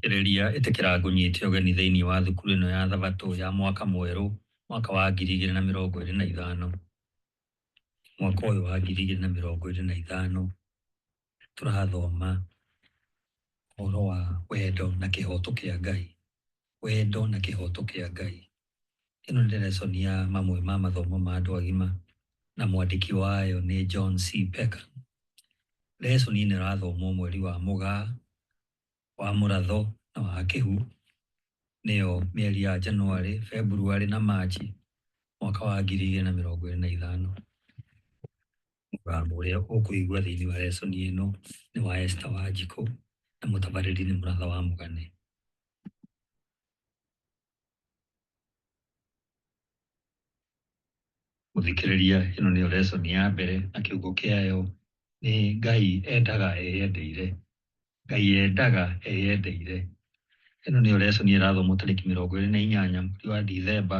Ĩrĩria ĩtĩkĩra ngũnyite ũgeni thĩinĩ wa thukuru ĩno ya Thabatũ ya mwaka mwerũ, mwaka wa 2025. Mwaka ũyũ wa 2025 tũrathoma ũhoro wa wendo na kĩhoto kĩa Ngai. Wendo na kĩhoto kĩa Ngai. Ĩno nĩ lesson ya mamwe ma mathomo ma andũ agima na mwandĩki wayo nĩ John C. Peckham. Lesson ĩno ĩrathomwo mweri wa Mũgaa, wa Mũratho na wa Kĩhu, nĩyo mĩeri ya Januarĩ, Februarĩ na Machi mwaka wa 2025. Mũgambo ũrĩa ũkũigua thĩinĩ wa lesson ĩno nĩ wa Esther Wanjikũ na mũtabarĩri nĩ Mũratha wa Mũgane. Mũthikĩrĩria, ĩno nĩyo lesson ya mbere na kĩongo kĩayo nĩ Ngai endaga eyendeire. Ngai endaga eyendeire. Ĩno nĩyo lesson ĩrathomwo tarĩki 28 mweri wa Dithemba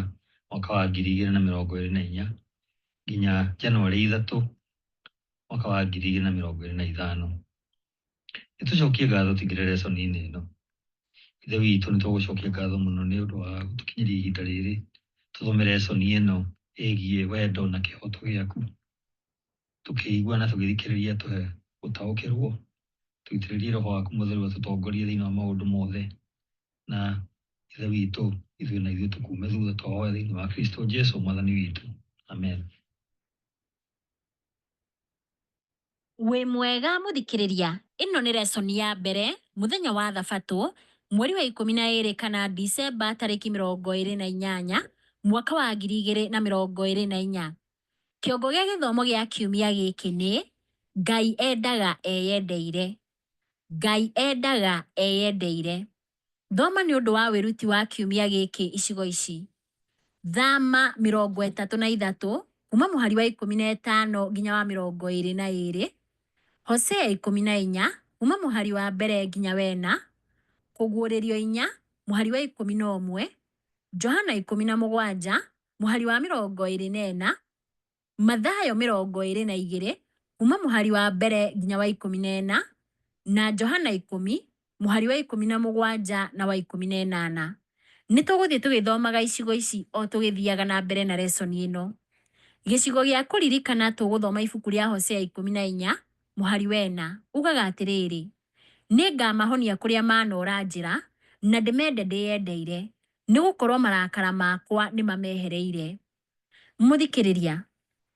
mwaka wa 2024 nginya Januarĩ 3 mwaka wa 2025. Nĩtũcokie ngatho tũingĩre lesson-inĩ ĩno. Ithe witũ nĩ tũgũcokia ngatho mũno nĩ ũndũ wa gũtũkinyĩria ihinda rĩrĩ tũthome lesson ĩno ĩgiĩ wendo na kĩhoto gĩaku. Tũkĩigua na tũgĩthikĩrĩria tũhe gũtaũkĩrwo, tũitĩrĩrie Roho waku mũtheru atũtongorie thĩinĩ wa maũndũ mothe, na Ithe witũ ithuĩ na ithuĩ tũkume thutha twahoya thĩinĩ wa Kristo Jesu mwathani witũ. Amen. Wĩ mwega mũthikĩrĩria, ĩno nĩ lesson ya mbere mũthenya wa thabatũ mweri wa 12 kana Dicemba tarĩki 28 mwaka wa 2024. Kĩongo gĩa gĩthomo gĩa kiumia gĩkĩ nĩ Ngai endaga eyendeire. Ngai endaga eyendeire. Thoma nĩ ũndũ wa wĩruti wa kiumia gĩkĩ icigo ici. Thama 33 kuma mũhari wa 15 nginya wa 22, Hosea 14 kuma mũhari wa mbere nginya wena, Kũguũrĩrio 4 mũhari wa 11, Johana 17 mũhari wa 24, Mathayo 22 kuma mũhari wa mbere nginya wa 14, na Johana 10 mũhari wa 17 na wa 18. Nĩ tũgũthiĩ tũgĩthomaga icigo ici o tũgĩthiaga na mbere na lesson ĩno. Gĩcigo gĩa kũririkana tũgũthoma ibuku rĩa Hosea 14 mũhari wa 4 ugaga atĩrĩrĩ, Nĩngamahonia kũrĩa manora njĩra, na ndĩmende ndĩyendeire, nĩgũkorwo marakara makwa nĩmamehereire. Mũthikĩrĩria,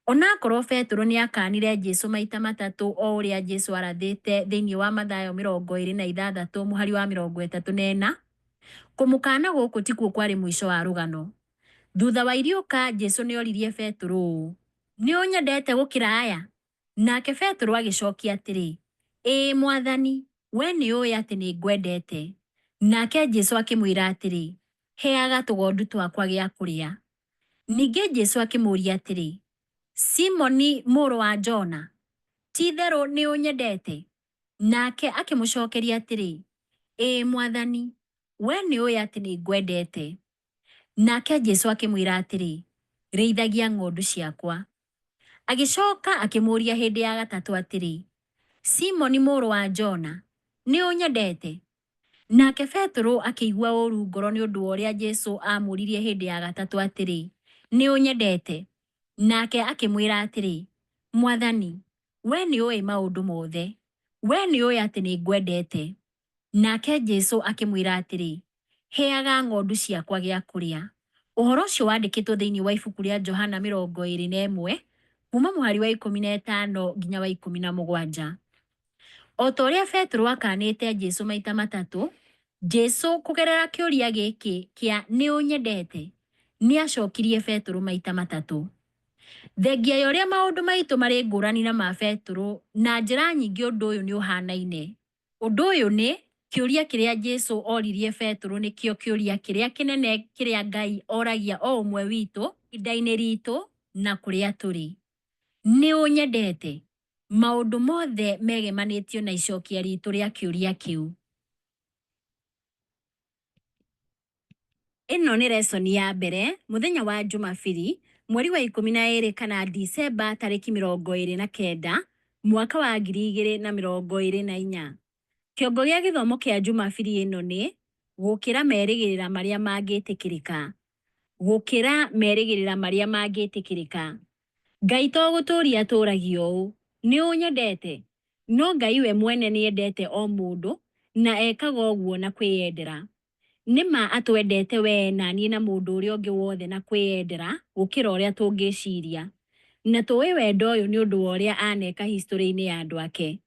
onakorwo Betũrũ nĩakanire Jesu maita matatũ o ũrĩa Jesu arathĩte thĩinĩ wa Mathayo 26 mũhari wa 34, kũmũkana gũkũ tikuo kwarĩ mũico wa rũgano. Thutha wa iriũka Jesu nĩoririe Betũrũ ũũ, Nĩũnyendete gũkĩra aya? Nake Betũrũ agĩcokia atĩrĩ, Ĩĩ, Mwathani, wee nĩũũĩ atĩ nĩngwendete. Nake Jesu akĩmwĩra atĩrĩ, Heaga tũgondu twakwa gĩa kũrĩa. Ningĩ Jesu akĩmũũria atĩrĩ, Simoni mũrũ wa Jona, ti-itherũ nĩũnyendete? Nake akĩmũcokeria atĩrĩ, Ĩĩ, Mwathani, wee nĩũũĩ atĩ nĩngwendete. Nake Jesu akĩmwĩra atĩrĩ, Rĩithagia ng'ondu ciakwa. Agĩcoka akĩmũũria hĩndĩ ya gatatũ atĩrĩ, Simoni mũrũ wa Jona, nĩũnyendete? Nake Betũrũ akĩigua ũũru ngoro nĩ ũndũ wa ũrĩa Jesu aamũririe hĩndĩ ya gatatũ atĩrĩ, Nĩũnyendete? Nake akĩmwĩra atĩrĩ, Mwathani, wee nĩũĩ maũndũ mothe, wee nĩũĩ atĩ nĩngwendete. Nake Jesu akĩmwĩra atĩrĩ, Heaga ng'ondu ciakwa gĩa kũrĩa. Ũhoro ũcio wandĩkĩtwo thĩinĩ wa ibuku rĩa Johana 21 kuuma mũhari wa 15 nginya wa 17. O ta ũrĩa Betũrũ akanĩte Jesu maita matatũ, Jesu kũgerera kĩũria gĩkĩ kĩa Nĩũnyendete? nĩacokirie Betũrũ maita matatũ. Thengia ya ũrĩa maũndũ maitũ marĩ ngũrani na ma Betũrũ, na njĩra nyingĩ ũndũ ũyũ nĩũhanaine. Ũndũ ũyũ nĩ, kĩũria kĩrĩa Jesu oririe Betũrũ nĩkĩo kĩũria kĩrĩa kĩnene kĩrĩa Ngai oragia o ũmwe witũ ihinda-inĩ ritũ na kũrĩa tũrĩ. Nĩũnyendete? Maũndũ mothe megemanĩtio na icokia ritũ rĩa kĩũria kĩu. Ĩno nĩ lesson ya mbere mũthenya wa Jumabiri mweri wa 12 kana Dicemba tarĩki 29 mwaka wa 2024. Kĩongo gĩa gĩthomo kĩa Jumabiri ĩno nĩ Gũkĩra merĩgĩrĩra marĩa mangĩtĩkĩrĩka. Gũkĩra merĩgĩrĩra marĩa mangĩtĩkĩrĩka. Ngai to gũtũũria atũũragia ũũ, 'Nĩ ũnyendete? No Ngai we mwene nĩ endete o mũndũ na ekaga ũguo na kwĩyendera. Nĩ ma atwendete wee na niĩ na mũndũ ũrĩa ũngĩ wothe na kwĩyendera gũkĩra ũrĩa tũngĩciria. Na tũĩ wendo ũyũ nĩ ũndũ wa ũrĩa aneka historĩ-inĩ ya andũ ake.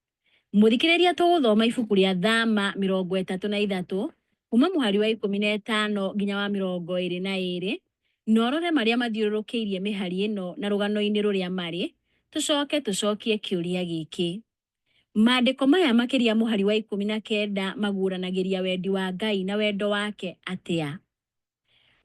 Mũthikĩrĩria tũgũthoma ibuku rĩa Thama 33 kuma mũhari wa 15 nginya wa 22 na ũrore marĩa mathiũrũrũkĩirie mĩhari ĩno na rũgano-inĩ rũrĩa marĩ, tũcoke tũcokie kĩũria gĩkĩ. Maandĩko maya makĩria mũhari wa 19 maguũranagĩria wendi wa Ngai na wendo wake atĩa?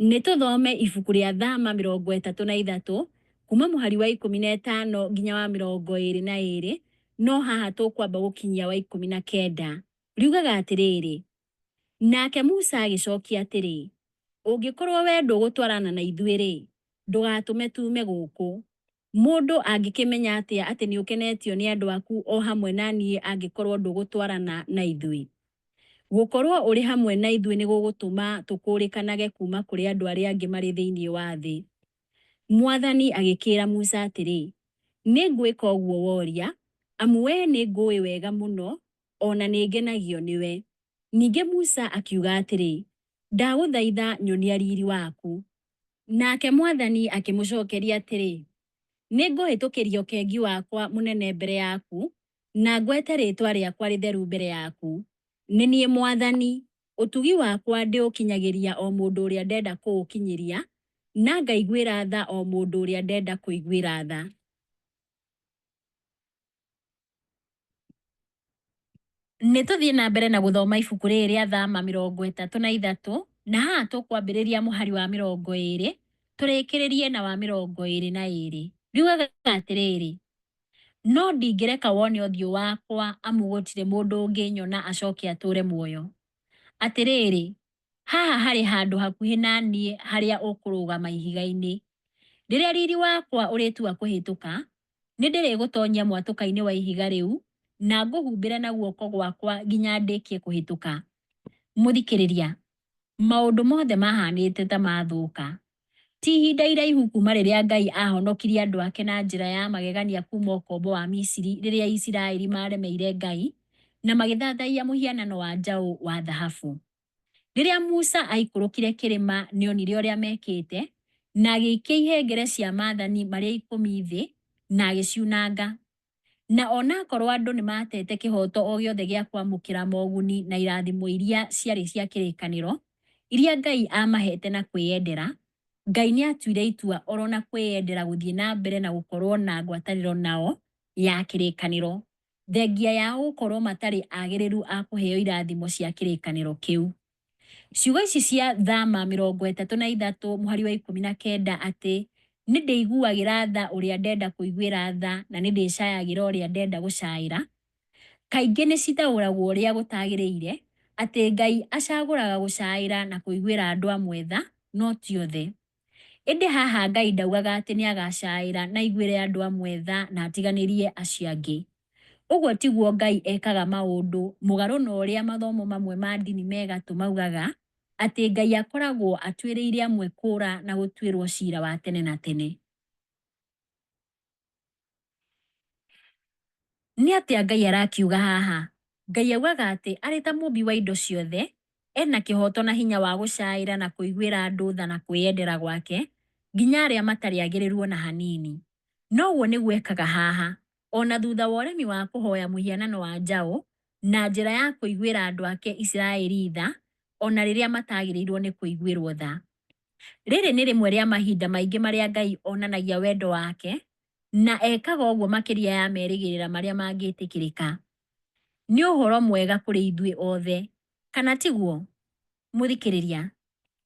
Nĩ tũthome ibuku rĩa Thama 33 kuma mũhari wa 15 nginya wa 22, no haha tũkwamba gũkinyia wa 19. Riugaga atĩrĩrĩ, Nake Musa agĩcokia atĩrĩ, Ũngĩkorwo wee ndũgũtwarana na ithuĩ-rĩ, ndũgatũme tuume gũkũ. Mũndũ angĩkĩmenya atĩa atĩ nĩũkenetio nĩ andũ aku o hamwe na niĩ angĩkorwo ndũgũtwarana na ithuĩ? Gũkorwo ũrĩ hamwe na ithuĩ nĩgũgũtũma tũkũũrĩkanage kuuma kũrĩ andũ arĩa angĩ marĩ thĩinĩ wa thĩ. Mwathani agĩkĩĩra Musa atĩrĩ, Nĩngwĩka ũguo woria, amu wee nĩngũũĩ wega mũno, o na nĩngenagio nĩ we. Ningĩ Musa akiuga atĩrĩ, Ndagũthaitha nyonia riiri waku. Nake Mwathani akĩmũcookeria atĩrĩ, Nĩngũhĩtũkĩria ũkengi wakwa mũnene mbere yaku, na ngwete rĩĩtwa rĩakwa rĩtheru mbere yaku. Nĩ niĩ Mwathani, ũtugi wakwa ndĩũkinyagĩria o mũndũ ũrĩa ndenda kũũkinyĩria, na ngaiguĩra tha o mũndũ ũrĩa ndenda kũiguĩra tha. Nĩ tũthiĩ na mbere na gũthoma ibuku rĩrĩ rĩa Thama 33, na haha tũkwambĩrĩria mũhari wa 20 tũrĩkĩrĩrie na wa 22. Riugaga atĩrĩrĩ, No ndingĩreka wone ũthiũ wakwa, amu gũtirĩ mũndũ ũngĩnyona acoke atũũre muoyo. Atĩrĩrĩ, haha harĩ handũ hakuhĩ na niĩ harĩa ũkũrũgama ihiga-inĩ. Rĩrĩa riri wakwa ũrĩtua kũhĩtũka, nĩndĩrĩgũtonyia mwatũka-inĩ wa ihiga rĩu, na ngũhumbĩre na guoko gwakwa nginya ndĩkie kũhĩtũka. Mũthikĩrĩria, maũndũ mothe mahanĩte ta mathũka. Ti ihinda iraihu kuma rĩrĩa Ngai ahonokirie andũ ake na njĩra ya magegania kuma ũkombo wa Misiri rĩrĩa Isiraeli maremeire Ngai na magĩthathaiya mũhianano wa njaũ wa thahabu. Rĩrĩa Musa aikũrũkire kĩrĩma nĩonire ũrĩa mekĩte, na agĩikia ihengere cia maathani marĩa ikũmi thĩ na agĩciunanga. Na o na akorwo andũ nĩ matete kĩhooto o gĩothe gĩa kwamũkĩra moguni na irathimo iria ciarĩ cia kĩrĩkanĩro, iria Ngai aamahete na kwĩyendera, Ngai nĩ atuire itua oro na kwĩyendera gũthiĩ na mbere na gũkorwo na ngwatanĩro nao ya kĩrĩkanĩro, thengia yao gũkorwo matarĩ agĩrĩru a kũheo irathimo cia kĩrĩkanĩro kĩu. Ciugo ici cia Thama 33 mũhari wa 19 atĩ, Nĩ ndĩiguagĩra tha ũrĩa ndenda kũiguĩra tha, na nĩ ndĩcayagĩra ũrĩa ndenda gũcaĩra, kaingĩ nĩ citaũragwo ũrĩa gũtagĩrĩire, atĩ Ngai acagũraga gũcaĩra na kũiguĩra andũ amwe tha, no ti othe. Ĩndĩ haha Ngai ndaugaga atĩ nĩ agacaĩra na aiguĩre andũ amwe tha na atiganĩrie acio angĩ. Ũguo tiguo Ngai ekaga maũndũ, mũgarũ na ũrĩa mathomo mamwe ma ndini me gatũ maugaga, atĩ Ngai akoragwo atuĩrĩire amwe kũũra na gũtuĩrwo cira wa tene na tene. Nĩ atĩa Ngai arakiuga haha? Ngai augaga atĩ arĩ ta Mũũmbi wa indo ciothe, ena kĩhooto na hinya wa gũcaĩra na kũiguĩra andũ tha na kwĩyendera gwake, nginya arĩa matarĩ agĩrĩru o na hanini. No ũguo nĩguo ekaga haha, o na thutha wa ũremi wa kũhoya mũhianano wa njaũ, na njĩra ya kũiguĩra andũ ake Isiraeli tha, o na rĩrĩa matagĩrĩirũo nĩ kũiguĩrũo tha. Rĩrĩ nĩ rĩmwe rĩa mahinda maingĩ marĩa Ngai onanagia wendo wake, na ekaga ũguo makĩria ya merĩgĩrĩra marĩa mangĩtĩkĩrĩka. Nĩ ũhoro mwega kũrĩ ithuĩ othe, kana tiguo? Mũthikĩrĩria,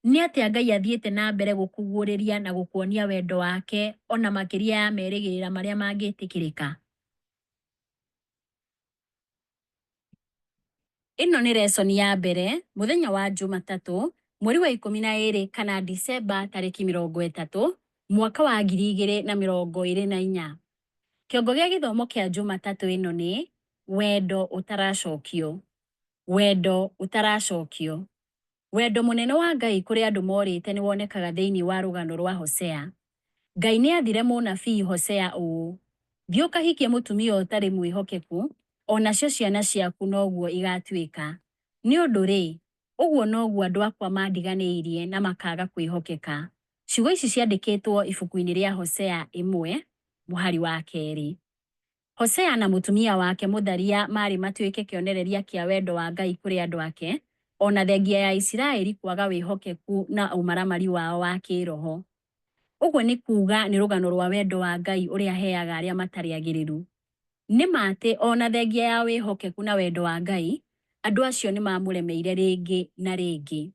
nĩ atĩa Ngai athiĩte na mbere gũkũguũrĩria na gũkuonia wendo wake o na makĩria ya merĩgĩrĩra marĩa mangĩtĩkĩrĩka? Ĩno nĩ resoni ya mbere, mũthenya wa Njumatatũ, mweri wa 12 kana Dicemba tarĩki 30, mwaka wa 2024. Kĩongo gĩa gĩthomo kĩa Njumatatũ ĩno nĩ, Wendo ũtaracokio. Wendo ũtaracokio. Wendo mũnene wa Ngai kũrĩ andũ morĩte nĩ wonekaga thĩinĩ wa rũgano rwa Hosea. Ngai nĩ aathire mũnabii Hosea ũũ, Thiĩ ũkahikie mũtumia ũtarĩ mwĩhokeku, o nacio ciana ciaku noguo igatuĩka. Nĩ ũndũ-rĩ, ũguo noguo andũ akwa mandiganĩirie na makaaga kwĩhokeka. Ciugo ici ciandĩkĩtwo ibuku-inĩ rĩa Hosea 1, mũhari wa 2. Hosea na mũtumia wake mũtharia maarĩ matuĩke kĩonereria kĩa wendo wa Ngai kũrĩ andũ ake, o na thengia ya Isiraeli kwaga wĩhokeku na ũmaramari wao wa kĩĩroho. Ũguo nĩ kuuga nĩ rũgano rwa wendo wa Ngai ũrĩa aheaga arĩa matarĩ agĩrĩru. Nĩ ma atĩ o na thengia ya wĩhokeku na wendo wa Ngai, andũ acio nĩ maamũremeire rĩngĩ na rĩngĩ.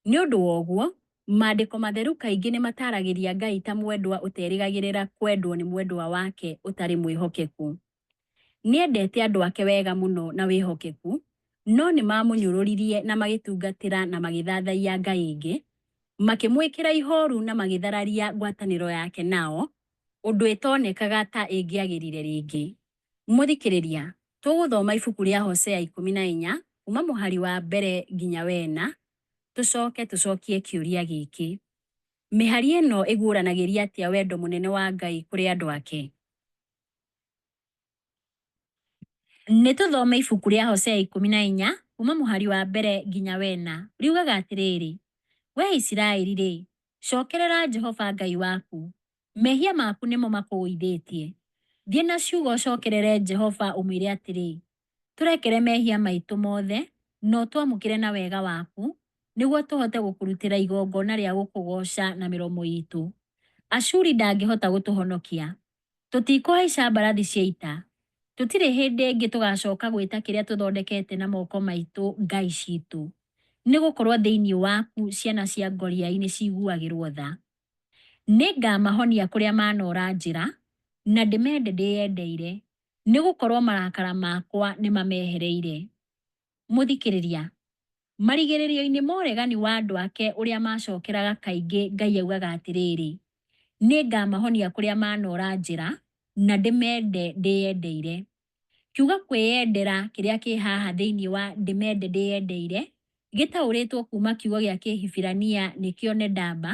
Nĩ ũndũ wa ũguo, Maandĩko Matheru kaingĩ nĩ mataaragĩria Ngai ta mwendwa ũterĩgagĩrĩra kwendwo nĩ mwendwa wake ũtarĩ mwĩhokeku. Nĩ endete andũ ake wega mũno na wĩhokeku, no nĩ maamũnyũrũririe na magĩtungatĩra na magĩthathaiya ngai ingĩ, makĩmwĩkĩra ihooru na magĩthararia ngwatanĩro yake nao, ũndũ ĩtonekaga ta ĩngĩagĩrire rĩngĩ. Mũthikĩrĩria, tũgũthoma ibuku rĩa Hosea 14 kuma mũhari wa mbere nginya wena, tũcoke tũcokie kĩũria gĩkĩ. Mĩhari ĩno ĩguũranagĩria atĩa wendo mũnene wa Ngai kũrĩ andũ ake? Nĩ tũthome ibuku rĩa Hosea 14 kuma mũhari wa mbere nginya wena. Riugaga atĩrĩrĩ, Wee Isiraeli-rĩ, cokerera Jehova Ngai waku. Mehia maku nĩmo makũgũithĩtie. Thiĩ na ciugo ũcokerere Jehova ũmwĩre atĩrĩ, Tũrekere mehia maitũ mothe, na ũtwamũkĩre na wega waku, nĩguo tũhote gũkũrutĩra igongona rĩa gũkũgooca na mĩromo itũ. Ashuri ndangĩhota gũtũhonokia. Tũtikũhaica mbarathi cia ita. Tũtirĩ hĩndĩ ĩngĩ tũgacoka gwĩta kĩrĩa tũthondekete na moko maitũ ngai citũ, nĩ gũkorũo thĩinĩ waku ciana cia ngoriai nĩ ciguagĩrũo tha. Nĩ ngaamahonia kũrĩa manora njĩra, na ndĩmende ndĩyendeire, nĩ gũkorũo marakara makwa nĩ mamehereire. Mũthikĩrĩria, marigĩrĩrio-inĩ ma ũregani wa andũ ake ũrĩa maacokeraga kaingĩ Ngai augaga atĩrĩrĩ, Nĩ ngaamahonia kũrĩa manora njĩra, na ndĩmende ndĩyendeire. Kiugo kwĩyendera kĩrĩa kĩ haha thĩinĩ wa ndĩmende ndĩyendeire gĩtaũrĩtwo kuuma kiugo gĩa Kĩhibirania nĩkĩo nedaba,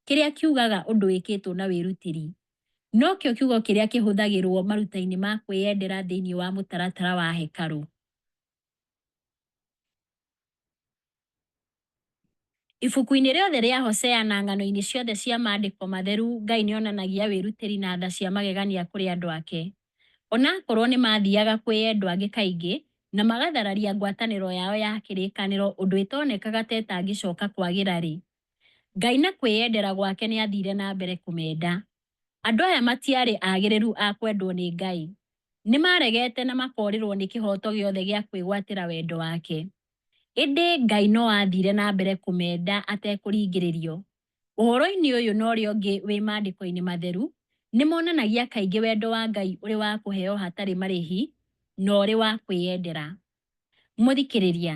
kĩrĩa kiugaga ũndũ wĩkĩtwo na wĩrutĩri. Nokĩo kiugo kĩrĩa kĩhũthagĩrũo maruta-inĩ ma kwĩyendera thĩinĩ wa mũtaratara wa hekarũ. Ibuku-inĩ rĩothe rĩa Hosea na ng'ano-inĩ ciothe cia Maandĩko Matheru, Ngai nĩ onanagia wĩrutĩri na tha cia magegania kũrĩ andũ ake. O na akorũo nĩ maathiaga kwĩ endwa angĩ kaingĩ na magathararia ngwatanĩro yao ya kĩrĩkanĩro ũndũ ĩtonekaga ta ĩtangĩcoka kwagĩra-rĩ, Ngai na kwĩyendera gwake nĩ aathiire na mbere kũmenda. Andũ aya matiarĩ agĩrĩru a kwendwo nĩ Ngai. Nĩ maaregete na makorĩrũo nĩ kĩhooto gĩothe gĩa kwĩgwatĩra wendo wake. Ĩndĩ Ngai no aathiire na mbere kũmenda atekũringĩrĩrio. Ũhoro-inĩ ũyũ na ũrĩa ũngĩ wĩ Maandĩko-inĩ Matheru, nĩ monanagia kaingĩ wendo wa Ngai ũrĩ wa kũheo hatarĩ marĩhi na ũrĩ wa kwĩyendera. Mũthikĩrĩria,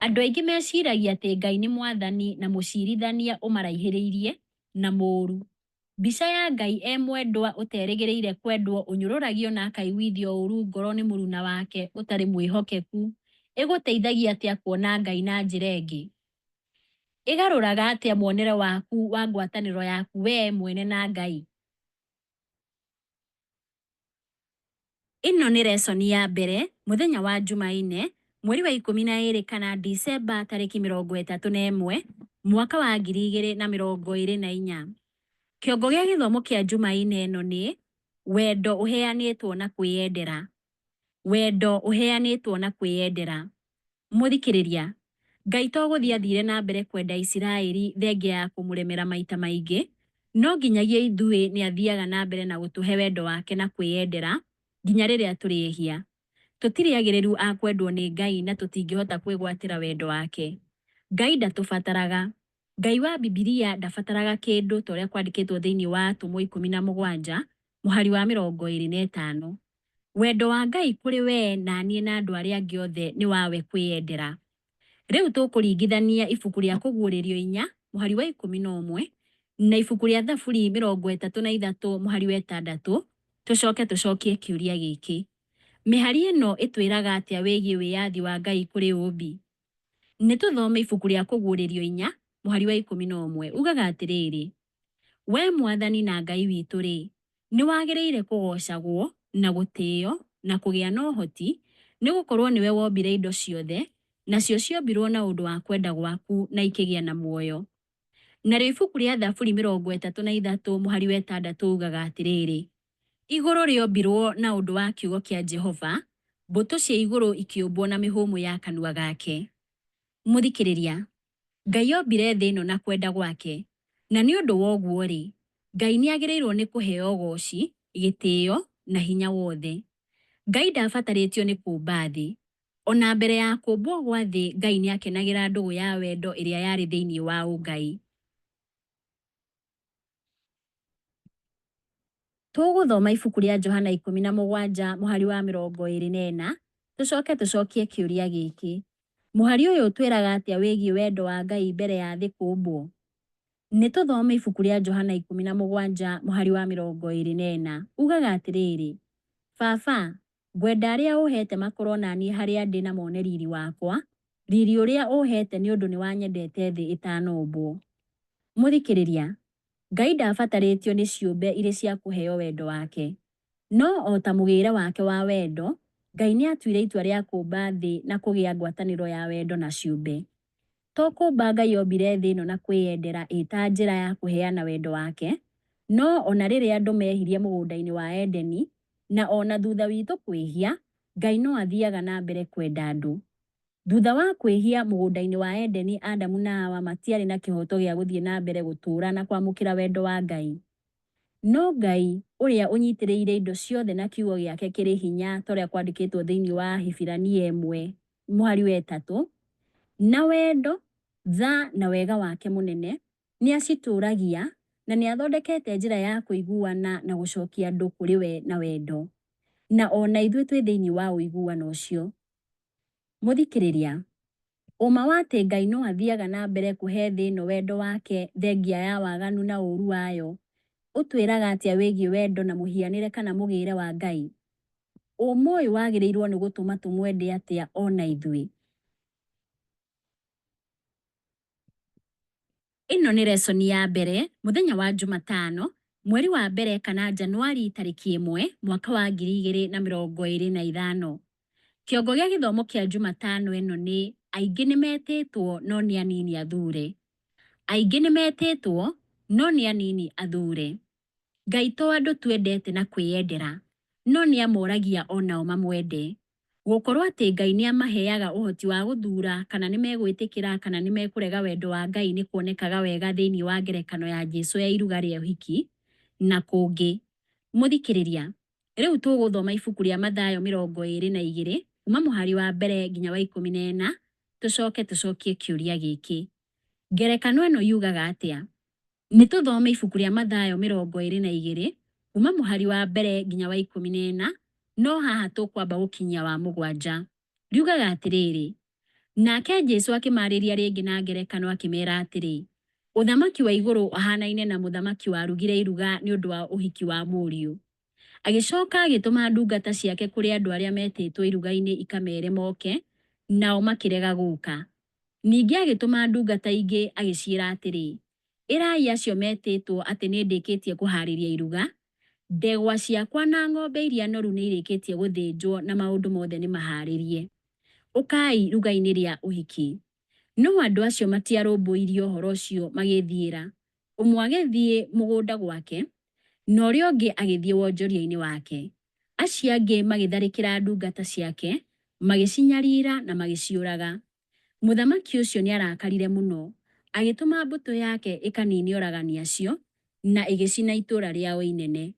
andũ aingĩ meciragia atĩ Ngai nĩ mwathani na mũcirithania ũmaraihĩrĩirie na mũũru. Mbica ya Ngai e mwendwa ũterĩgĩrĩire kwendwo ũnyũrũragio na akaiguithio ũũru ngoro nĩ mũruna wake ũtarĩ mwĩhokeku ĩgũteithagia atĩa kuona Ngai na njĩra ĩngĩ? Ĩgarũraga atĩa muonere waku wa ngwatanĩro yaku wee mwene na Ngai? Ĩno nĩ resoni ya mbere, mũthenya wa Njumaine, mweri wa 12 kana Dicemba tarĩki 31, mwaka wa 2024. Kĩongo gĩa gĩthomo kĩa Njumaine ĩno nĩ, Wendo ũheanĩtwo na kwĩyendera. Wendo ũheanĩtwo na kwĩyendera. Mũthikĩrĩria, Ngai to gũthiĩ athiire na mbere kwenda Isiraeli thengia ya kũmũremera maita maingĩ, no nginyagia ithuĩ nĩ athiaga na mbere na gũtũhe wendo wake na kwĩyendera nginya rĩrĩa tũrĩ ehia. Tũtirĩ agĩrĩru a kwendwo nĩ Ngai na tũtingĩhota kwĩgwatĩra wendo wake. Ngai ndatũbataraga. Ngai wa Bibilia ndabataraga kĩndũ ta ũrĩa kwandĩkĩtwo thĩinĩ wa Atũmwo 17 mũhari wa 25. Wendo wa Ngai kũrĩ wee na niĩ na andũ arĩa angĩ othe nĩ wa we kwĩyendera. Rĩu tũkũringithania ibuku rĩa Kũguũrĩrio 4 mũhari wa 11 na ibuku rĩa Thaburi 33 mũhari wa 6, tũcoke tũcokie kĩũria gĩkĩ, Mĩhari ĩno ĩtwĩraga atĩa wĩgiĩ wĩyathi wa Ngai kũrĩ ũũmbi? Nĩ tũthome ibuku rĩa Kũguũrĩrio 4, mũhari wa 11. Ugaga atĩrĩrĩ, Wee Mwathani na Ngai witũ-rĩ, nĩwagĩrĩire kũgoocagwo, na gũtĩo, na kũgĩa na ũhoti, nĩ gũkorũo nĩwe wombire indo ciothe, nacio ciombirũo na ũndũ wa kwenda gwaku na ikĩgĩa na muoyo. Narĩo ibuku rĩa Thaburi 33 mũhari wa 6 ugaga atĩrĩrĩ, Igũrũ rĩombirũo na ũndũ wa kiugo kĩa Jehova, mbũtũ cia igũrũ ikĩũmbwo na mĩhũmũ ya kanua gake. Mũthikĩrĩria, Ngai ombire thĩ ĩno na kwenda gwake, na nĩ ũndũ wa ũguo-rĩ, Ngai nĩagĩrĩirwo nĩ kũheo ũgooci, gĩtĩo, na hinya wothe. Ngai ndabatarĩtio nĩ kũũmba thĩ. O na mbere ya kũũmbwo gwa thĩ Ngai nĩakenagĩra ndũgũ ya wendo ĩrĩa yarĩ thĩinĩ wa ũngai. Tũgũthoma ibuku rĩa Johana 17 mũhari wa 24, tũcoke tũcokie kĩũria gĩkĩ, Mũhari ũyũ ũtwĩraga atĩa wĩgiĩ wendo wa Ngai mbere ya thĩ kũũmbwo? Nĩ tũthome ibuku rĩa Johana 17 mũhari wa 24. Ugaga atĩrĩrĩ, Baba, ngwenda arĩa ũũheete makorũo na niĩ harĩa ndĩ na mone riri wakwa, riri ũrĩa ũũheete nĩ ũndũ nĩwanyendete thĩ ĩtanombwo. Mũthikĩrĩria, Ngai ndabatarĩtio nĩ ciũmbe irĩ cia kũheo wendo wake. No o ta mũgĩĩre wake wa wendo, Ngai nĩ aatuire itua rĩa kũũmba thĩ na kũgĩa ngwatanĩro ya wendo na ciũmbe. To kũũmba Ngai ombire thĩ ĩno na kwĩyendera ĩ ta njĩra ya kũheana wendo wake, no o na rĩrĩa andũ meehirie mũgũnda-inĩ wa Edeni, na o na thutha witũ kwĩhia, Ngai no athiaga na mbere kwenda andũ. Thutha wa kwĩhia mũgũnda-inĩ wa Edeni, Adamu na Hawa matiarĩ na kĩhooto gĩa gũthiĩ na mbere gũtũũra na kwamũkĩra wendo wa Ngai. No Ngai, ũrĩa ũnyitĩrĩire indo ciothe na kiugo gĩake kĩrĩ hinya ta ũrĩa kwandĩkĩtwo thĩinĩ wa Ahibirania 1 mũhari wa 3, na wendo, tha na wega wake mũnene, nĩ acitũũragia, na nĩ athondekete njĩra ya kũiguana na gũcokia andũ kũrĩ we na wendo. Na o na ithuĩ twĩ thĩinĩ wa ũiguano ũcio. Mũthikĩrĩria, ũma wa atĩ Ngai no athiaga na mbere kũhe thĩ ĩno wendo wake thengia ya waganu na ũũru wayo, ũtwĩraga atĩa wĩgiĩ wendo na mũhianĩre kana mũgĩĩre wa Ngai? Ũma ũyũ wagĩrĩirwo nĩ gũtũma tũmwende atĩa o na ithuĩ? Ĩno nĩ resoni ya mbere, mũthenya wa Jumatano, mweri wa mbere kana Januari tarĩki 1, mwaka wa 2025. Kĩongo gĩa gĩthomo kĩa Jumatano ĩno nĩ Aingĩ nĩ metĩtwo no nĩ anini athuure. Aingĩ nĩ metĩtwo no nĩ anini athuure. Ngai to andũ tu endete na kwĩyendera, no nĩ amoragia o nao mamwende. Gũkorũo atĩ Ngai nĩ amaheaga ũhoti wa gũthuura kana nĩ megwĩtĩkĩra kana nĩ mekũrega wendo wa Ngai nĩ kuonekaga wega thĩinĩ wa ngerekano ya Jesu ya iruga rĩa ũhiki na kũngĩ. Mũthikĩrĩria, rĩu tũgũthoma ibuku rĩa Mathayo 22 kuma mũhari wa mbere nginya wa 14, tũcoke tũcokie kĩũria gĩkĩ. Ngerekano ĩno yugaga atĩa? Nĩ tũthome ibuku rĩa Mathayo 22 kuma mũhari wa mbere nginya wa 14, no haha tũkwamba gũkinyia wa 7. Riugaga atĩrĩrĩ, Nake Jesu akĩmaarĩria rĩngĩ na ngerekano akĩmeera atĩrĩ, Ũthamaki wa igũrũ ũhaanaine na mũthamaki warugire iruga nĩ ũndũ wa ũhiki wa mũriũ. Agĩcoka agĩtũma ndungata ciake kũrĩ andũ arĩa meetĩtwo iruga-inĩ ikameere moke, nao makĩrega gũka. Ningĩ agĩtũma ndungata ingĩ agĩciĩra atĩrĩ, 'Ĩrai acio metĩtwo atĩ nĩ ndĩkĩtie kũhaarĩria iruga, Ndegwa ciakwa na ng'ombe iria noru nĩ irĩkĩtie gũthĩnjwo na maũndũ mothe nĩ mahaarĩrie. Ũkai iruga-inĩ rĩa ũhiki. No andũ acio matiarũmbũirie ũhoro ũcio magĩĩthiĩra, ũmwe agĩthiĩ mũgũnda gwake, na ũrĩa ũngĩ agĩthiĩ wonjoria-inĩ wake. Acio angĩ magĩtharĩkĩra ndungata ciake, magĩcinyarira na magĩciũraga. Mũthamaki ũcio nĩarakarire mũno, agĩtũma mbũtũ yake ĩkaniine oragani acio, na ĩgĩcina itũũra rĩao inene.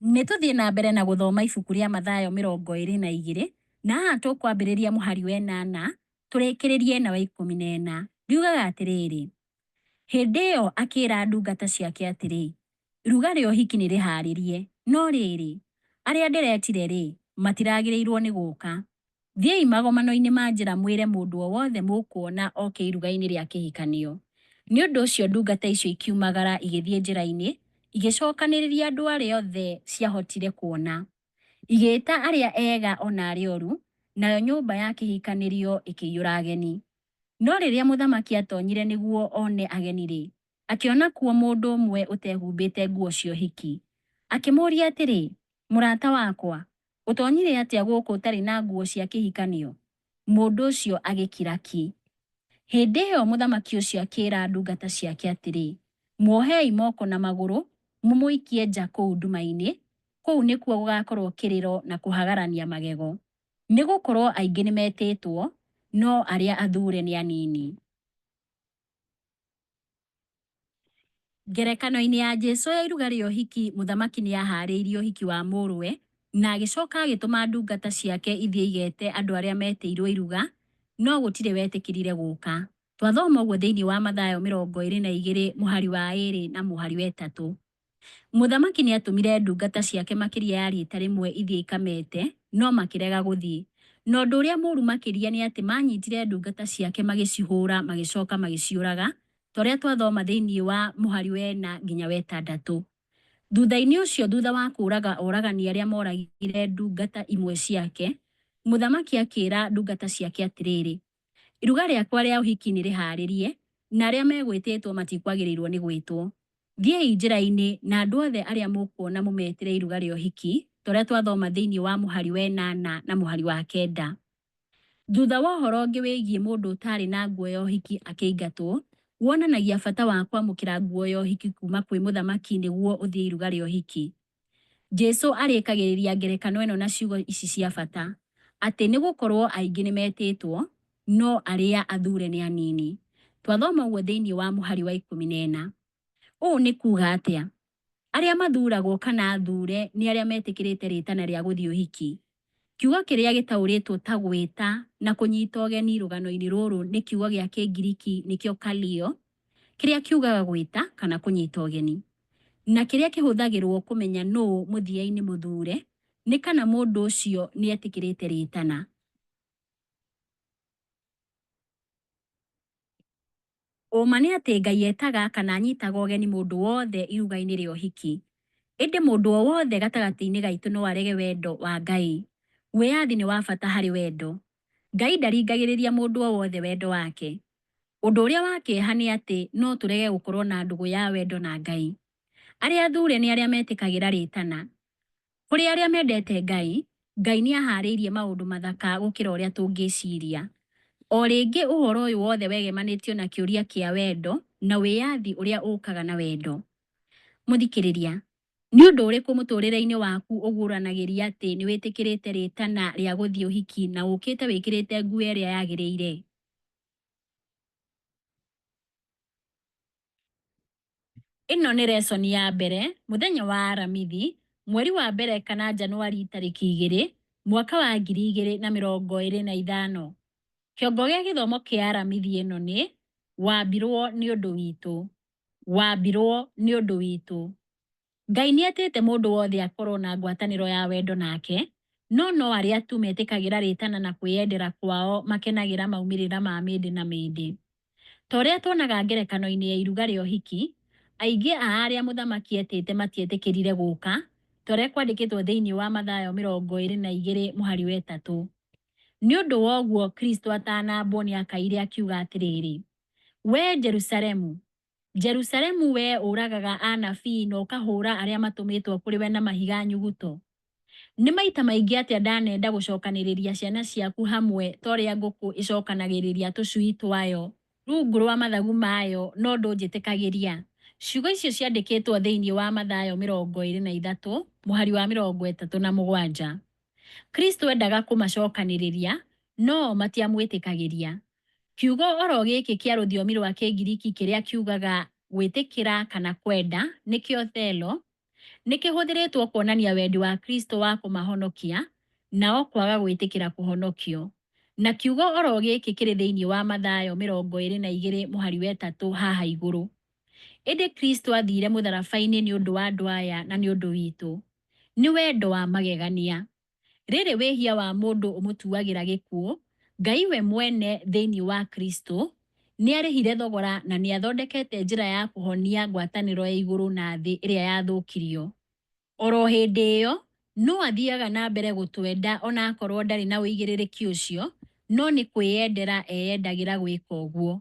Nĩ tũthiĩ na mbere na gũthoma ibuku rĩa Mathayo 22, na haha tũkwambĩrĩria mũhari wa 8 tũrĩkĩrĩrie na wa 14. Riugaga atĩrĩrĩ, Hĩndĩ ĩyo akĩĩra ndungata ciake atĩrĩ, Iruga rĩa ũhiki nĩrĩhaarĩrie, no rĩrĩ, arĩa ndĩretire-rĩ, matiragĩrĩirwo nĩ gũũka. Thiĩi magomano-inĩ ma njĩra mwĩre mũndũ o wothe mũkuona oke iruga-inĩ rĩa kĩhikanio. Nĩ ũndũ ũcio ndungata icio ikiumagara igĩthiĩ njĩra-inĩ, igĩcokanĩrĩria andũ arĩa othe ciahotire kuona. Igĩĩta arĩa ega o na arĩa oru, nayo nyũmba ya kĩhikanĩrio ĩkĩiyũra ageni. No rĩrĩa mũthamaki aatoonyire nĩguo one ageni-rĩ, akĩona kuo mũndũ ũmwe ũtehumbĩte nguo cia ũhiki. Akĩmũũria atĩrĩ, 'Mũrata wakwa, ũtoonyire atĩa gũkũ ũtarĩ na nguo cia kĩhikanio?' Mũndũ ũcio agĩkira ki. Hĩndĩ ĩyo mũthamaki ũcio akĩĩra ndungata ciake atĩrĩ, 'Muohei moko na magũrũ, mũmũikie nja kũu nduma-inĩ, kũu nĩkuo gũgaakorwo kĩrĩro na kũhagarania magego. Nĩ gũkorwo aingĩ nĩmetĩtwo, no arĩa athuure nĩ anini. Ngerekano-inĩ ya Jesu ya iruga rĩa ũhiki, mũthamaki nĩ aahaarĩirie ũhiki wa mũrũwe na agĩcoka agĩtũma ndungata ciake ithiĩ igete andũ arĩa meetĩirũo iruga, no gũtirĩ wetĩkĩrire gũka. Twathoma ũguo thĩinĩ wa Mathayo 22 mũhari wa 2 na mũhari wa 3. Mũthamaki nĩatũmire ndungata ciake makĩria ya riita rĩmwe ithiĩ ikamete, no makĩrega gũthiĩ. Na ũndũ ũrĩa mũũru makĩria nĩ atĩ maanyitire ndungata ciake magĩcihũũra magĩcoka magĩciũraga, ta ũrĩa twathoma thĩinĩ wa mũhari wa ĩna nginya wa ĩtandatũ. Thutha-inĩ ũcio, thutha wa kũũraga oragani arĩa mooragire ndungata imwe ciake, mũthamaki akĩra ndungata ciake atĩrĩrĩ, Iruga rĩakwa rĩa ũhiki nĩ rĩhaarĩrie, na arĩa megwĩtĩtwo matikwagĩrĩirũo nĩ gwĩtwo. Thiĩi njĩra-inĩ, na andũ othe arĩa mũkuona mũmetĩre iruga rĩa ũhiki, ta ũrĩa twathoma thĩinĩ wa mũhari wa ĩnana na mũhari wa kenda. Thutha wa ũhoro ũngĩ wĩgiĩ mũndũ ũtaarĩ na nguo ya ũhiki akĩingatwo, wonanagia bata wa kwamũkĩra nguo ya ũhiki kuuma kwĩ mũthamaki nĩguo ũthiĩ iruga rĩa ũhiki. Jesu arĩkagĩrĩria ngerekano ĩno na ciugo ici cia bata, atĩ nĩ gũkorũo aingĩ nĩ metĩtwo, no arĩa athuure nĩ anini. Twathoma ũguo thĩinĩ wa mũhari wa 14. Ũũ nĩ kuuga atĩa? Arĩa mathuuragwo kana athuure nĩ arĩa metĩkĩrĩte rĩĩtana rĩa gũthiĩ ũhiki. Kiugo kĩrĩa gĩtaũrĩtwo ta gwĩta na kũnyita ũgeni rũgano-inĩ rũrũ nĩ kiugo gĩa Kĩngiriki nĩkĩo kaleo, kĩrĩa kiugaga gwĩta kana kũnyita ũgeni. Na kĩrĩa kĩhũthagĩrũo kũmenya nũũ mũthia-inĩ mũthuure nĩ kana mũndũ ũcio nĩ etĩkĩrĩte rĩĩtana. Ũũma nĩ atĩ Ngai etaga kana anyitaga ũgeni mũndũ wothe iruga-inĩ rĩa ũhiki. Ĩndĩ mũndũ o wothe gatagatĩ-inĩ gaitũ no arege wendo wa Ngai. Wĩyathi nĩ wa bata harĩ wendo. Ngai ndaringagĩrĩria mũndũ o wothe wendo wake. Ũndũ ũrĩa wa kĩeha nĩ atĩ no tũrege gũkorũo na ndũgũ ya wendo na Ngai. Arĩa athuure nĩ arĩa metĩkagĩra rĩĩtana. Kũrĩ arĩa mendete Ngai, Ngai nĩ ahaarĩirie maũndũ mathaka gũkĩra ũrĩa tũngĩciria. O rĩngĩ ũhoro ũyũ wothe wegemanĩtio na kĩũria kĩa wendo na wĩyathi ũrĩa ũkaga na wendo. Mũthikĩrĩria, nĩ ũndũ ũrĩkũ mũtũũrĩre-inĩ waku ũguũranagĩria atĩ nĩ wĩtĩkĩrĩte rĩĩtana rĩa gũthiĩ ũhiki na ũkĩte wĩkĩrĩte nguo ĩrĩa yagĩrĩire? Ĩno nĩ resoni ya mbere, mũthenya wa Aramithi, mweri wa mbere kana Njanũari tarĩki 2, mwaka wa 2025. Kĩongo gĩa gĩthomo kĩa Aramithi ĩno nĩ, Wambirwo nĩ ũndũ witũ. Wambirwo nĩ ũndũ witũ. Ngai nĩ etĩte mũndũ wothe akorwo na ngwatanĩro ya wendo nake, no no arĩa tu metĩkagĩra rĩtana na kwĩyendera kwao makenagĩra maumĩrĩra ma mĩndĩ na mĩndĩ. Ta ũrĩa tuonaga ngerekano-inĩ ya iruga rĩa ũhiki, aingĩ a arĩa mũthamaki eetĩte matietĩkĩrire gũka, ta ũrĩa kwandĩkĩtwo thĩinĩ wa Mathayo 22 mũhari wa 3. Nĩ ũndũ wa ũguo Kristo atanambwo nĩ aakaire akiuga atĩrĩrĩ, Wee Jerusalemu, Jerusalemu, wee ũragaga anabii na ũkahũũra arĩa matũmĩtwo kũrĩ we na mahiga nyuguto! Nĩ maita maingĩ atĩa ndanenda gũcokanĩrĩria ciana ciaku hamwe ta ũrĩa ngũkũ ĩcokanagĩrĩria tũcui twayo rungu rwa mathagu mayo, no ndũnjĩtĩkagĩria! Ciugo icio ciandĩkĩtwo thĩinĩ wa Mathayo 23 mũhari wa 37. Kristo endaga kũmacokanĩrĩria, no o matiamwĩtĩkagĩria. Kiugo oro gĩkĩ kĩa rũthiomi rwa Kĩngiriki kĩrĩa kiugaga gwĩtĩkĩra kana kwenda, nĩkĩo thelo, nĩ kĩhũthĩrĩtwo kuonania wendi wa Kristo wa kũmahonokia, nao kwaga gwĩtĩkĩra kũhonokio. Na kiugo oro gĩkĩ kĩrĩ thĩinĩ wa Mathayo 22 mũhari wa 3 haha igũrũ. Ĩndĩ Kristo aathiire mũtharaba-inĩ nĩ ũndũ wa andũ aya na nĩ ũndũ witũ. Nĩ wendo wa magegania. Rĩrĩ wĩhia wa mũndũ ũmũtuagĩra gĩkuũ, Ngai we mwene thĩinĩ wa Kristo nĩarĩhire thogora na nĩathondekete njĩra ya kũhonia ngwatanĩro ya igũrũ na thĩ ĩrĩa yathũkirio. Oro hĩndĩ ĩyo, No athiaga na mbere gũtwenda o na akorũo ndarĩ na ũigĩrĩrĩki ũcio, no nĩ kwĩyendera eyendagĩra gwĩka ũguo.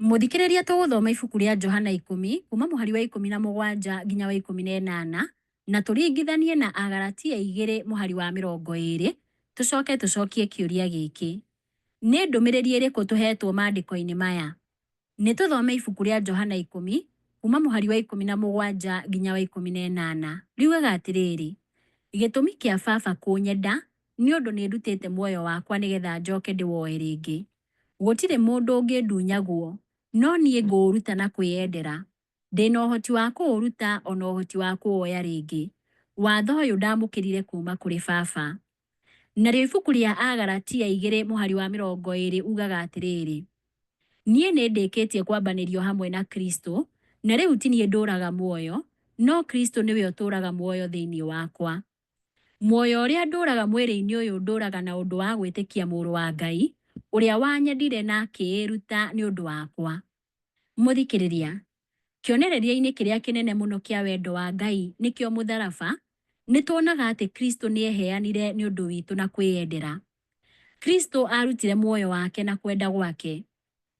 Mũthikĩrĩria tũgũthoma ibuku rĩa Johana 10 kuma mũhari wa 17 nginya wa 18 na tũringithanie na Agalatia 2 mũhari wa 20 tũcoke tũcokie kĩũria gĩkĩ. Nĩ ndũmĩrĩri ĩrĩkũ tũhetwo maandĩko-inĩ maya? Nĩ tũthome ibuku rĩa Johana 10 kuma mũhari wa 17 nginya wa 18. Riugaga atĩrĩrĩ, gĩtũmi kĩa Baba kũnyenda nĩ ũndũ nĩ ndutĩte muoyo wakwa nĩgetha njoke ndĩwoe rĩngĩ. Gũtirĩ mũndũ ũngĩndunya guo, no niĩ ngũũruta na kwĩyendera. Ndĩ na ũhoti wa kũũruta o na ũhoti wa kũwoya rĩngĩ. Watho ũyũ ndaamũkĩrire kuuma kũrĩ Baba. Narĩo ibuku rĩa Agalatia 2 mũhari wa 20 ugaga atĩrĩrĩ, Niĩ nĩndĩkĩtie kwambanĩrio hamwe na Kristũ, na rĩu ti niĩ ndũũraga muoyo, no Kristũ nĩwe ũtũũraga muoyo thĩinĩ wakwa. Muoyo ũrĩa ndũũraga mwĩrĩ-inĩ ũyũ ndũũraga na ũndũ wa gwĩtĩkia Mũrũ wa Ngai, ũrĩa wanyendire na akĩĩruta nĩ ũndũ wakwa. Mũthikĩrĩria, kĩonereria-inĩ kĩrĩa kĩnene mũno kĩa wendo wa Ngai nĩkĩo mũtharaba, nĩ tuonaga atĩ Kristũ nĩeheanire nĩ ũndũ witũ na kwĩyendera. Kristũ aarutire muoyo wake na kwenda gwake.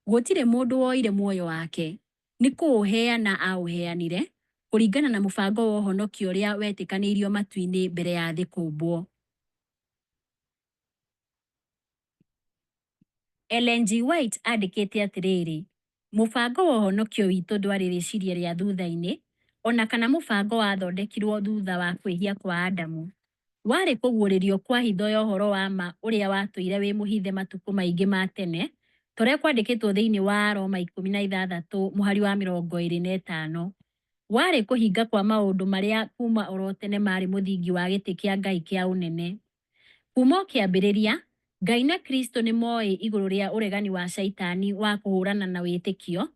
Gũtirĩ mũndũ woire muoyo wake, nĩ kũũheana aaũheanire, kũringana na mũbango wa ũhonokio ũrĩa wetĩkanĩirio matu-inĩ mbere ya thĩ kũũmbwo. Ellen G. White andĩkĩte atĩrĩrĩ, Mũbango wa ũhonokio witũ ndwarĩ rĩciria rĩa thutha-inĩ, o na kana mũbango wathondekirũo thutha wa kwĩhia kwa Adamu. Warĩ kũguũrĩrio kwa hitho ya ũhoro wa ma ũrĩa watũire wĩ mũhithe matukũ maingĩ ma tene, ta ũrĩa kwandĩkĩtwo thĩinĩ wa Aroma 16 mũhari wa 25. Warĩ kũhinga kwa maũndũ marĩa kuuma oro tene maarĩ mũthingi wa gĩtĩ kĩa Ngai kĩa ũnene. Kuuma o kĩambĩrĩria, Ngai na Kristo nĩ mooĩ igũrũ rĩa ũregani wa Shaitani wa kũhũrana na wĩtĩkio,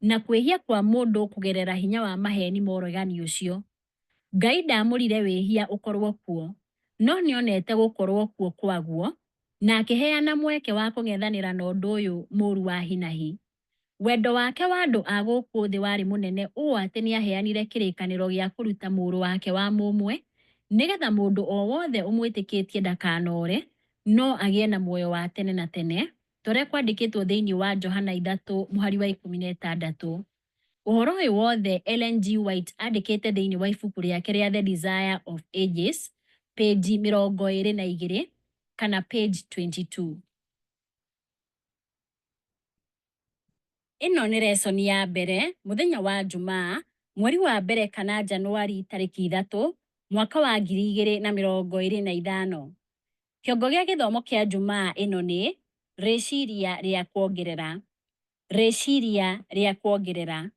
na kwĩhia kwa mũndũ kũgerera hinya wa maheeni ma ũregani ũcio. Ngai ndaamũrire wĩhia ũkorũo kuo, no nĩonete gũkorũo kuo kwaguo, na akĩheana mweke wa kũng'ethanĩra na ũndũ ũyũ mũũru wa hinahi. Wendo wake wa andũ a gũkũ thĩ warĩ mũnene ũũ atĩ nĩaheanire kĩrĩkanĩro gĩa kũruta Mũrũ wake wa mũmwe, nĩ getha mũndũ o wothe ũmwĩtĩkĩtie ndakanoore, no agĩe na muoyo wa tene na tene, ta ũrĩa kwandĩkĩtwo thĩinĩ wa Johana 3 mũhari wa 16. Ũhoro ũyũ wothe Ellen G. White andĩkĩte thĩinĩ wa ibuku rĩake rĩa The Desire of Ages, page 22 kana page 22. Ĩno nĩ resoni ya mbere mũthenya wa Njumaa mweri wa mbere kana Januari tarĩki 3 mwaka wa 2025. Kĩongo gĩa gĩthomo kĩa Njumaa ĩno nĩ rĩciria rĩa kuongerera. Rĩciria rĩa kuongerera.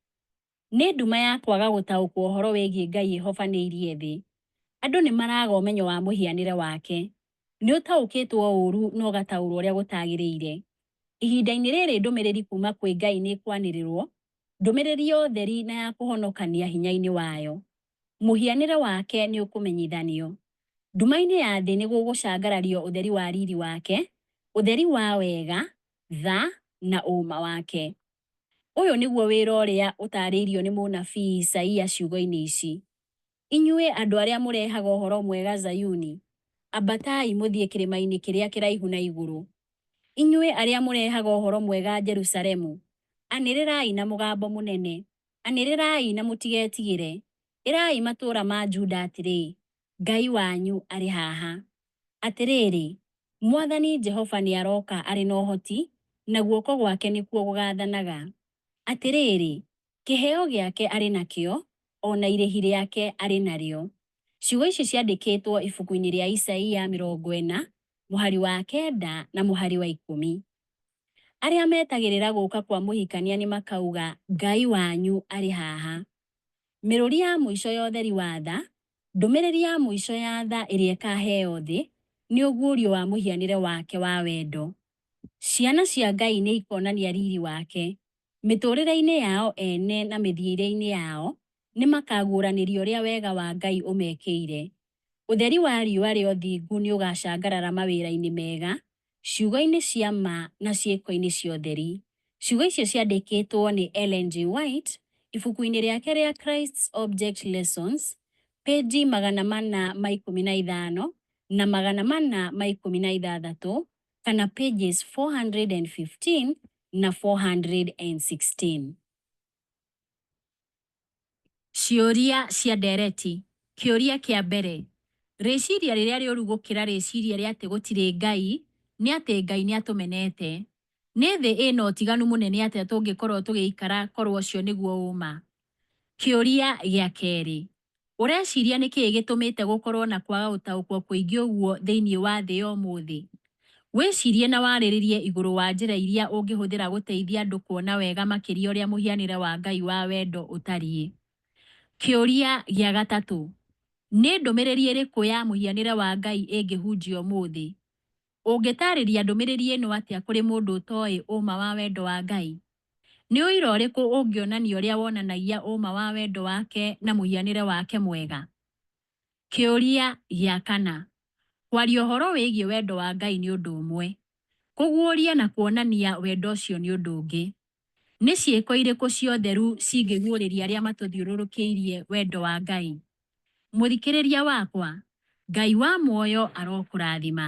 Nĩ nduma ya kwaga gũtaũkwo ũhoro wĩgiĩ Ngai ĩhobanĩirie thĩ. Andũ nĩ maraga ũmenyo wa mũhianĩre wake. Nĩ ũtaũkĩtwo ũũru na ũgataũrwo ũrĩa gũtagĩrĩire. Ihinda-inĩ rĩrĩ ndũmĩrĩri kuuma kwĩ Ngai nĩ ĩkwanĩrĩrwo, ndũmĩrĩri ya ũtheri na ya kũhonokania hinya-inĩ wayo. Mũhianĩre wake nĩ ũkũmenyithanio. Nduma-inĩ ya thĩ nĩ gũgũcangarario ũtheri wa riri wake, ũtheri wa wega, tha, na ũũma wake. Ũyũ nĩguo wĩra ũrĩa ũtaarĩirio nĩ mũnabii Isaia ciugo-inĩ ici, Inyuĩ andũ arĩa mũrehaga ũhoro mwega Zayuni, ambatai mũthiĩ kĩrĩma-inĩ kĩrĩa kĩraihu na igũrũ. Inyuĩ arĩa mũrehaga ũhoro mwega Jerusalemu, anĩrĩrai na mũgambo mũnene, anĩrĩrai na mũtigetigĩre. Ĩrai matũũra ma Juda atĩrĩ, Ngai wanyu arĩ haha! Atĩrĩrĩ, Mwathani Jehova nĩarooka arĩ na ũhoti, na guoko gwake nĩkuo gũgaathanaga. Atĩrĩrĩ, kĩheo gĩake arĩ nakĩo, o na irĩhi rĩake arĩ narĩo. Ciugo icio ciandĩkĩtwo ibuku-inĩ rĩa Isaia 40, mũhari wa 9 na mũhari wa 10. Arĩa metagĩrĩra gũka kwa mũhikania nĩ makauga, Ngai wanyu arĩ haha. Mĩrũri ya mũico ya ũtheri wa tha, ndũmĩrĩri ya mũico ya tha ĩrĩa ĩkaheo thĩ, nĩ ũguũrio wa mũhianĩre wake wa wendo. Ciana cia Ngai nĩ ikonania riri wake. Mĩtũũrĩre-inĩ yao ene na mĩthiĩre-inĩ yao, nĩ makaguũranĩria ũrĩa wega wa Ngai ũmekĩire. Ũtheri wa riũa rĩa ũthingu nĩ ũgacangarara mawĩra-inĩ mega, ciugo-inĩ cia ma na ciĩko-inĩ cia ũtheri. Ciugo icio ciandĩkĩtwo nĩ Ellen G. White Ibuku-inĩ rĩake rĩa Christ's Object Lessons, pĩnji 415 na 416, kana pages 415 na 416. Ciũria cia ndereti. Kĩũria kĩa mbere, Rĩciria rĩrĩa rĩũru gũkĩra rĩciria rĩa atĩ gũtirĩ Ngai nĩ atĩ Ngai nĩ atũmenete. Nĩ thĩ ĩna ũtiganu mũnene atĩa tũngĩkorũo tũgĩikara korũo ũcio nĩguo ũũma? Kĩũria gĩa kerĩ, Ũreciria nĩ kĩĩ gĩtũmĩte gũkorũo na kwaga gũtaũkwo kũingĩ ũguo thĩinĩ wa thĩ ya ũmũthĩ? Wĩcirie na warĩrĩrie igũrũ wa njĩra iria ũngĩhũthĩra gũteithia andũ kuona wega makĩria ũrĩa mũhianĩre wa Ngai wa wendo ũtariĩ. Kĩũria gĩa gatatũ, Nĩ ndũmĩrĩri ĩrĩkũ ya mũhianĩre wa Ngai ĩngĩhunjio ũmũthĩ? Ũngĩtaarĩria ndũmĩrĩri ĩno atĩa kũrĩ mũndũ ũtoĩ ũũma wa wendo wa Ngai? Nĩ ũira ũrĩkũ ũngĩonania ũrĩa wonanagia ũũma wa wendo wake na mũhianĩre wake mwega? Kĩũria gĩa kana, Kwaria ũhoro wĩgiĩ wendo wa Ngai nĩ ũndũ ũmwe. Kũguũria na kuonania wendo ũcio nĩ ũndũ ũngĩ. Nĩ ciĩko irĩkũ cia ũtheru cingĩguũrĩria arĩa matũthiũrũrũkĩirie wendo wa Ngai? Mũthikĩrĩria wakwa, Ngai wa muoyo arokũrathima.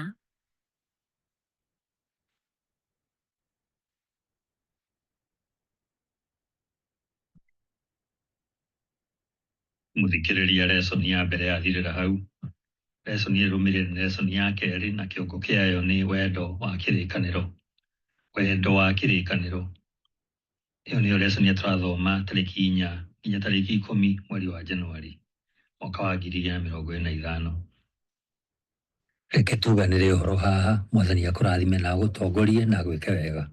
Mũthikĩrĩria, lesson ya mbere yathirĩra hau. Lesson ĩrũmĩrĩire nĩ lesson ya kerĩ na kĩongo kĩayo nĩ wendo wa kĩrĩkanĩro. Wendo wa kĩrĩkanĩro. Ĩyo nĩyo lesson ĩrĩa tũrathoma tarĩki 4 nginya tarĩki 10 mweri wa Januari mwaka wa 2025. Reke tuganĩre ũhoro haha, Mwathani akũrathime na agũtongorie na agwĩke wega.